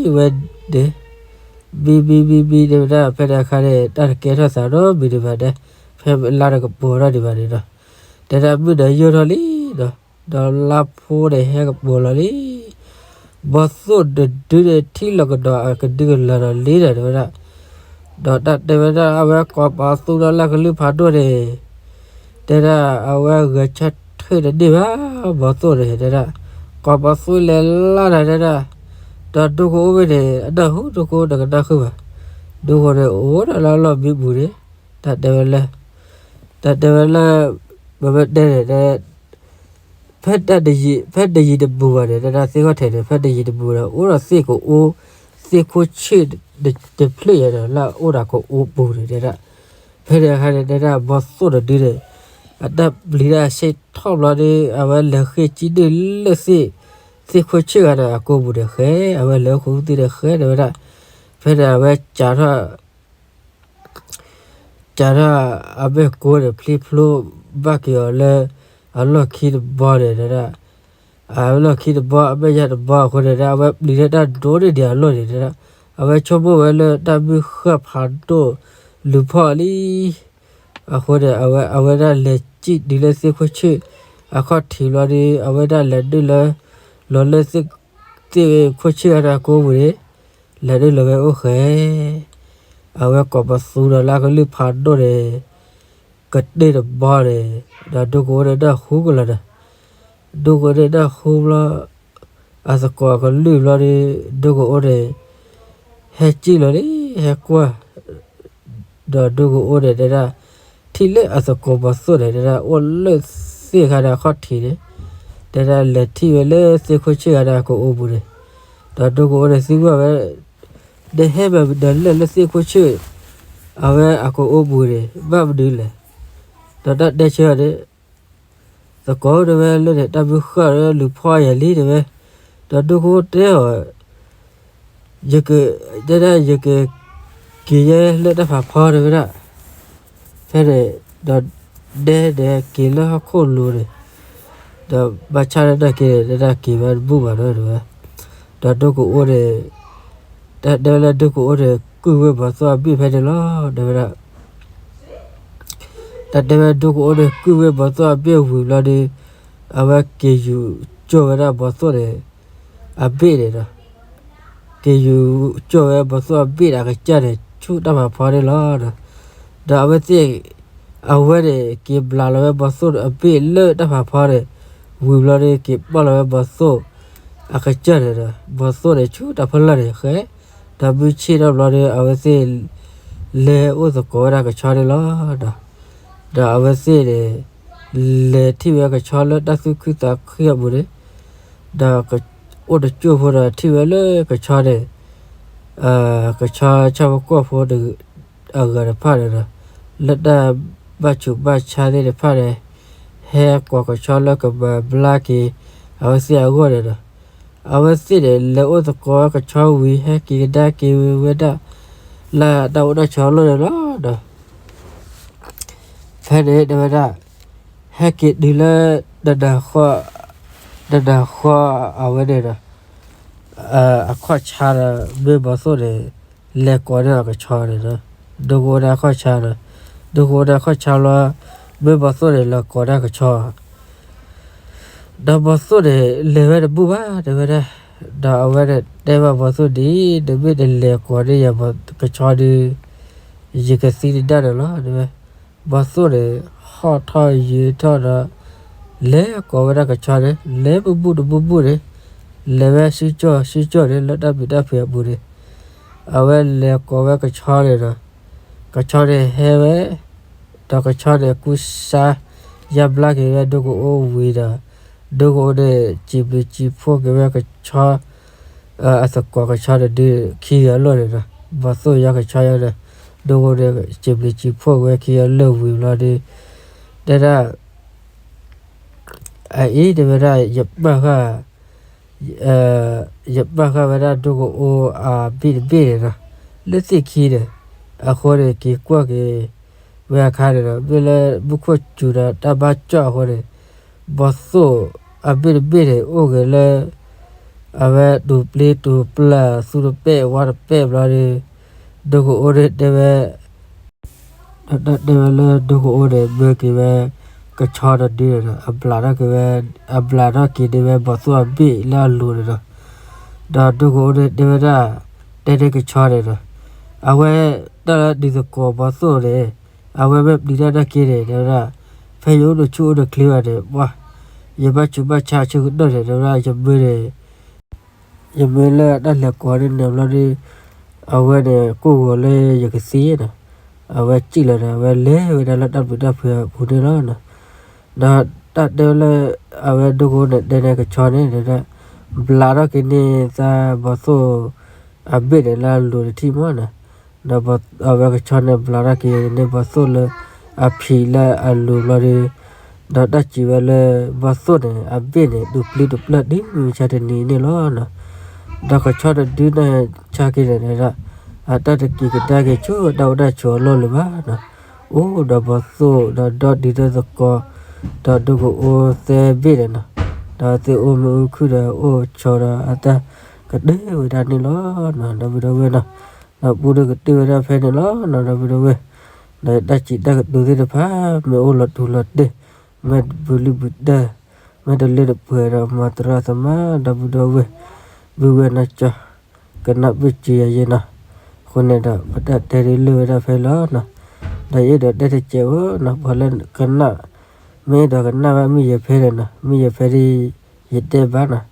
အဝဲသ့ၣ်န့ၣ် မံဝဲန့ၣ်, မံမံမံမံတဲဝဲဒၣ် ဖဲန့ၣ်အခါန့ၣ် တၢ်တကဲထီၣ်သးနီတမံၤဒံးဘၣ်ဒီး, ဖဲလါတကပီၤထီၣ်ဒံးဘၣ်န့ၣ်ဒီး, တဲဒၣ်မုၢ်နၤယိာ်ထီၣ်လံဒီး, ဒီးလါဖိန့ၣ်ဟဲကပီၤလီၤလံ ဘီသိၣ်တဒုန့ၣ်ထံၣ်လီၤကဒီးအကဒုကလၢၤဒီးလံဒီးတဲဝဲဒၣ်, ဒီးတၢ်တဲဝဲဒၣ်အဝဲကိးပသူဒီးလၢကလုၢ်ဖးဒိၣ်န့ၣ်, တဲဒၣ်အဝဲဂဲၤဆၢထၢၣ်တန့ၢ်ဘၣ်, ဘီသိၣ်န့ၣ်တဲဒၣ်, ကိးပသူလဲၤလၢ်ဒီးတဲဒၣ်, ဒီးဒိကအိၣ်ဝဲန့ၣ် အနၢ်ဟူဒိကအိၣ်တကနၣ်ဃုာ်ဘၣ်, ဒိကအိၣ်န့ၣ်အိၣ်ဒီးလၢအလီၢ်မံပူၤန့ၣ်, တၢ်တဲဝဲလၢ တၢ်တဲဝဲလၢ ပမ့ၢ်တဲန့ၣ် ဖဲတယံၤ ဖဲတယံၤတဘူးဘၣ်န့ၣ် တဲဒၣ်သ့ၣ်ခီၣ်ထံးန့ၣ် ဖဲတယံၤတဘူးဒီး အိၣ်ဒီးသ့ၣ်ကအိ သ့ၣ်ခိၣ်ဆ့ၣ်တဖျၢၣ်ယဲဒီး လၢအအိၣ်ဒီးကအိပူၤန့ၣ်တဲဒၣ်, ဖဲန့ၣ်အခါန့ၣ် တဲဒၣ်ဘီသိၣ်တဒုန့ၣ် အတၢ်ပျံၤတၢ်ဆ့ၣ်ထီၣ်ဘျီဒီး အဝဲလဲၤဃ့ၢ်ကံၣ်ဒုၣ်လၢသ့ၣ် သ့ၣ်ခိၣ်ဆ့ၣ်ဂၤဒီးအကိာ်ပူၤန့ၣ်ဃဲ, အဝဲလဲၤအိၣ်ဃုာ်သ့ၣ်ဒီးဃဲတဲဝဲဒၣ်, ဖဲန့ၣ်အဝဲစးထီၣ် စးထီၣ်အမဲာ်ကိၢ်န့ၣ် ဖျံဖျိဘၣ်က့ၤအီၤလၢ အလီၢ်ခံတဘီန့ၣ်ဒၣ်, အလီၢ်ခံတဘီ အမဲာ်ညါတဘီအဃိန့ၣ်ဒၣ် အဝဲပျံၤလၢတၢ်ဒိၣ်န့ၢ်ဒံးအလီၢ်န့ၣ်ဒၣ်, အဝဲဆိကမိၣ်ဝဲလၢတၢ်မုၢ်ဃၢ်ဖးဒိၣ် လူၤဖီၣ်လံ အဃိန့ၣ် အဝဲဒၣ်လဲၤစံၣ်တုၤလၢသ့ၣ်ခိၣ်ဆ့ၣ်အခီၣ်ထံးဘျီဒီး အဝဲဒၣ်လဲၤနုာ်လၢ လီၤလၢ သ့ၣ်ခိၣ်ဆ့ၣ်ဂၤဒီးအကိာ်ပူၤန့ၣ် လဲၤနုာ်လီၤဝဲအိၣ်ဃဲ, အဝဲကိးပသူဒီးလၢအကလုၢ်ဖးဒိၣ်န့ၣ် ကတ့ၢ်တဘီန့ၣ်, ဒီးဒိကအိၣ်န့ၣ်နၢ်ဟူကလီၤဒီး, ဒိကအိၣ်န့ၣ်နၢ်ဟူဘျီ အသကိးကလုၢ်ဘျီဒီး ဒိကအိၣ်န့ၣ် ဟဲစံၣ်လီၤလံ ဟဲကွၢ် ဒီးဒိကအိၣ်န့ၣ်တဲဒၣ် ထံၣ်လၢအသကိးဘီသိၣ်န့ၣ် တဲဒၣ်အိၣ်လၢသ့ၣ်ခါဒီးအခီၣ်ထံးန့ၣ်, တဲဒၣ်လဲၤထံၣ်ဝဲလၢသ့ၣ်ခိၣ်ဆ့ၣ်ဂၤဒီးအကအိပူၤန့ၣ်, ဒီးဒိကအိၣ်န့ၣ်သံကွၢ်ဝဲ နဟဲမၤမနုၤလဲၣ်လၢသ့ၣ်ခိၣ်ဆ့ၣ် အဝဲအကအိပူၤန့ၣ် ဘၣ်မနုၤလဲၣ်, ဒီးတၢ်တဲဆၢန့ၣ် သကိးတဲဝဲလၢန့ၣ် တၢ်မုၢ်ဃၢ်လၢလူၤဖီၣ်ယၤလံတဲဝဲ, ဒီးဒိကအိၣ်တဲအီၤ ယက, တဲဒၣ်ယကက့ၤယဲလၢတၢ်ဖးဖီတဲဝဲဒၣ်, ဖဲန့ၣ်, ဒီးဒဲန့ၣ်က့ၤလၢဟီၣ်ခိၣ်လိၤန့ၣ်, ဒီးဘၣ်ဆၣ်နာ်က့န့ၣ် တဲဒၣ်က့ၤဝဲတဘူၣ်ဘၣ်ဒီးတဲဝဲ, ဒီးဒိကအိၣ်န့ၣ်, တၢ်တဲဝဲလၢဒိကအိၣ်န့ၣ် ကုၢ်ဝဲဘီသိၣ်အဘ့ၣ်ဖဲန့ၣ်လီၤ တဲဝဲဒၣ် တၢ်တဲဝဲဒိကအိၣ်န့ၣ် ကုၢ်ဝဲဘီသိၣ်အဘ့ၣ်ဝံၤဘျီဒီး, အဝဲက့ၤယူၤကၠီၣ်ဝဲဒၣ်ဘီသိၣ်န့ၣ် အဘ့ၣ်န့ၣ်ဒီး, က့ၤယူၤကၠီၣ်ဝဲဘီသိၣ်အဘ့ၣ်ဒီးအကစၢ်န့ၣ် ဆူတၢ်ဖးဖီန့ၣ်လီၤဒီး, ဒီးအဝဲသ့ၣ်, အဝဲန့ၣ်က့ၤဘျးလီၤဝဲဘီသိၣ်အဘ့ၣ်လၢတၢ်ဖးဖီန့ၣ်, ဝံၤဘျီဒီး က့ၤပီၣ်လီၤဝဲဘီသိၣ်အကစၢ်န့ၣ်ဒီး ဘီသိၣ်န့ၣ်ဆူတၢ်ဖီလာ်န့ၣ်ဃဲ, ဒီးမုၢ်ဆ့ၣ်ထီၣ်ဘျီဒီး အဝဲသ့ၣ် လဲၤအိၣ်သကိးဝဲဒၣ်ကဆီန့ၣ်လီၤဒီး, ဒီးအဝဲသ့ၣ်န့ၣ် လဲၤထံၣ်ဝဲကဆီလၢတၢ်သူၣ်ခုသးခုအပူၤန့ၣ်, ဒီးအိၣ်တကၠိၢ်ဖိဒီးထံၣ်ဝဲလၢကဆီန့ၣ်, ကဆီဆၣ်ဖိကီၢ်ဖိ အဂၤတဖၣ်န့ၣ်ဒီး, လၢတၢ်ဘၣ်ဆူးဘၣ်ဆါသ့ၣ်တဖၣ်န့ၣ်, ဟဲကိးကဆီလၢကမၤဘျါက့ၤ အဝဲသ့ၣ်အဂီၢ်န့ၣ်ဒီး, အဝဲသ့ၣ်န့ၣ် လဲၤအိၣ်သကိးကဆီဝံၤ ဟဲက့ၤကဒါက့ၤဝဲဒၣ် လၢတၢ်အိၣ်တၢ်ဆိးအလီၢ်န့ၣ်လီၤဒီး ဖဲန့ၣ်တဲဝဲဒၣ်, ဟဲက့ၤတုၤလၢ တနၤဃီ, တနၤဃီအဝဲန့ၣ်ဒီး, အခီၣ်ဆါဒီး မ့ၢ်ဘီသိၣ်န့ၣ် လဲၤကိးန့ၢ်အီၤကဆီန့ၣ်ဒီး, ဒိကအိၣ်န့ၣ်အခီၣ်ဆါဒီး, ဒိကအိၣ်န့ၣ်အခီၣ်ဆါလီၤ, မ့ၢ်ဘီသိၣ်န့ၣ် လဲၤကိးန့ၢ်ကဆီ ဒီးဘီသိၣ်န့ၣ် လဲၤဝဲတဘူၣ်ဘၣ် တဲဝဲဒၣ်, ဒီးအဝဲန့ၣ်တဲဘၣ်ဘီသိၣ်ဒ်, နမ့ၢ်တလဲၤကိးန့ၢ်ယၤကဆီဒီး, ယကသံနဒၣ်န့ၣ်လီၤ တဲဝဲ, ဘီသိၣ်န့ၣ် ဟီၣ်ထီၣ်ယၢၤထီၣ်ဒီး, လဲၤကိးဝဲဒၣ်ကဆီန့ၣ် လဲၤပဘူၣ်တဘူၣ်ဘူၣ်န့ၣ်, လဲၤဝဲဆူကၠီၣ်ဆူကၠီၣ်န့ၣ် လၢတၢ်ပျံၤတၢ်ဖုးအပူၤန့ၣ်, အဝဲလဲၤကိးဝဲကဆီန့ၣ်ဒီး, ကဆီန့ၣ်ဟဲဝဲ, ဒီးကဆီန့ၣ်ကူစါ, ယါဘျါက့ၤဝဲဒိကအိၣ်ဝံၤဒီး, ဒိကအိၣ်န့ၣ် စံးဘျုးစံးဖှိၣ်က့ၤဝဲကဆီ အသကိးကဆီတဒုခံဂၤလၢာ်န့ၣ်ဒီး, ဘီသိၣ်ယါကဆီယါန့ၣ်, ဒိကအိၣ်န့ၣ် စံးဘျုးစံးဖှိၣ်က့ၤဝဲခံဂၤလၢာ်ဝံၤဘျီဒီး, တဲဒၣ် အအံၤတဲဝဲဒၣ် ယပာ်ဃာ်, ယပာ်ဃာ်ဝဲဒၣ်ဒိကအိၣ်အဘ့ၣ်တဘ့ၣ်န့ၣ်ဒီး, လၢသ့ၣ်ခံန့ၣ်, အဃိန့ၣ် က့ၤကွၢ်က့ၤဝဲအခါန့ၣ်ဒီး မ့ၢ်လၢမူခိၣ်စူၤဒီးတၢ်ဘါကၠီၣ်အဃိန့ၣ်, ဘီသိၣ်အဘ့ၣ်တဘ့ၣ်န့ၣ် အိၣ်ဂ့ၤလၢ အဝဲတူၢ်ပျ့ၤတူၢ်ပျၢ်သူတပဲာ်ဝါတပဲာ်ဘျီဒီး, ဒိကအိၣ်န့ၣ်တဲဝဲ ဒီးတဲဝဲလၢဒိကအိၣ်န့ၣ် မၢက့ၤဝဲကဆီတဒုန့ၣ်ဒီး အဘျးထီၣ်က့ၤဝဲ, အဘျးထီၣ်က့ၤန့ၢ်ဝဲဘီသိၣ်အဘ့ၣ်လၢအလိၤန့ၣ်ဒီး, ဒီးဒိကအိၣ်န့ၣ်တဲဝဲဒၣ်, တဲန့ၢ်ကဆီန့ၣ်ဒီး, အဝဲတၢ်လၢဒုးသကိးဘီသိၣ်န့ၣ်, အဝဲမ့ၢ်ပျံၤတၢ်နာ်က့န့ၣ် တဲဝဲဒၣ်, ဖဲယအိၣ်ဒီးဆူၣ်အိၣ်ဒီးချ့ဘၣ်န့ၣ် ပှၤ, ယဘၣ်ဆူးဘၣ်ဆါဆၢကတီၢ်န့ၣ် တဲဝဲဒၣ် ယမၢန့ၣ် ယမၢလၢတၢ်လဲၤကိးန့ၢ်န့ၣ်ဘျီဒီး, အဝဲန့ၣ်ကိၢ်ဂီၤလၢယကသံဒီး, အဝဲစံၣ်လီၤဒီး အဝဲလဲၤဝဲဒၣ်လၢတၢ်ပျံၤတၢ်ဖုးအပူၤန့ၣ်လီၤ. ဒီးတၢ်တဲလၢ အဝဲဒိကအိၣ်န့ၣ်တဲန့ၢ်ကဆီန့ၣ် ဘျးထီၣ်က့ၤန့ၢ်သးဘီသိၣ်အဘ့ၣ်န့ၣ်လၢအလိၤတထံၣ်မးန့ၣ်, ဒီးအဝဲကဆီန့ၣ် ဘျးထီၣ်က့ၤန့ၢ်ဘီသိၣ်လၢအဖံးလၢအလိၤဘျီဒီး, ဒီးတၢ်စံးဝဲလၢ ဘီသိၣ်န့ၣ် အဘ့ၣ်န့ၣ် ဒုးပျံၤတပျၢ်ဒ်မုၢ်မဆါတနံၤန့ၣ်လီၤနီၤ. ဒီးကဆီတဒုန့ၣ်ဆါက့ၤန့ၣ်ဒီး အတၢ်တက့ၤကဒါက့ၤဆူတၢ်အိၣ်တၢ်ဆိးအလီၢ်လၢၤဘၣ်နီၤ. အိၣ်ဒီးဘီသိၣ်ဒီးဒီဒုဒီသကိး ဒီးဒိကအိၣ်သၢဘ့ၣ်န့ၣ်နီၤ. ဒီးသ့ၣ်အိၣ်မ့ၣ်အူခုၣ်ဒီးအိၣ်ဆိးဒီးအတၢ်ကတၢၢ်ဝဲဒၣ်န့ၣ်လီၤနီၤ ဒီပုၢ်ဒီဝဲၢ်နီၤ. ဒီးပူတကတၢၢ်ဝဲဒၣ်ဖဲန့ၣ်လီၤနီၤ ဒီပုၢ်ဒီဝဲၢ်. ဒီးတၢ်စံးတၢ်ကတိၤသ့ၣ်တဖၣ် မ့ၢ်အိၣ်လီၤတူာ်လီၤတ့ၢ် မ့ၢ်တဘုလုၢ်ဘုတၢ် မ့ၢ်တလၢတပှဲၤဒီး မ်သရၣ်သမါ ဒီပုၢ်ဒီဝဲၢ် ဘုဝဲၢ်နီၢ်ကၠီ ကနၣ်ပၢၢ်စံယၤယဲနီၤ. အဃိန့ၣ်ဒီး ပတၢ်တဲဒ်လၢာ်ဝဲဒၣ်ဖဲလီၤနီၤ. ဒီးယအဲၣ်ဒိးတဲတစဲးဖိနီၤ ပှၤလၢကနၣ် မ့ၢ်အဲၣ်ဒိးကနၣ်ဘၣ်မုၢ်ယဲၤဖဲန့ၣ်နီၤ မုၢ်ယဲၤဖဲဒ်ယတဲဘၣ်နီၤ.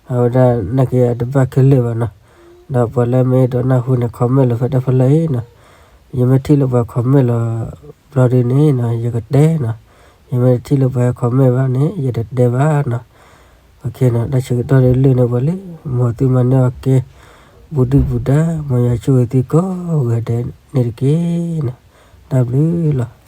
အဝဲဒၣ်နာ်က့အတဘၣ်ခဲလၢာ်ဘၣ်နီၤ. ဒီးပှၤလၢမ့ၢ်အဲၣ်ဒိးနၢ်ဟူန့ၣ် comment လီၤဖဲတၢ်ဖီလာ်အံၤနီၤ. ယမ့ၢ်ထံၣ်လၢပှၤ comment လီၤဘျီဒ်န့ၣ်နီၤ ယကတဲနီၤ. ယမ့ၢ်တထံၣ်လၢပှၤ comment ဘၣ်န့ၣ် ယတတဲဘၣ်နီၤ. တၢ်ဆၢကတီၢ်လၢလၢာ်န့ၣ်ပှၤလၢ မ်သုမၤန့ၢ်အီၤကဲ ဘူးဒုၣ်ဘူးဒါ မ်ယွၤဆိၣ်ဂ့ၤသုကိးဂၤဒဲးန့ၣ်တက့ၢ်နီၤ. တၢ်ဘျုးလီၤ.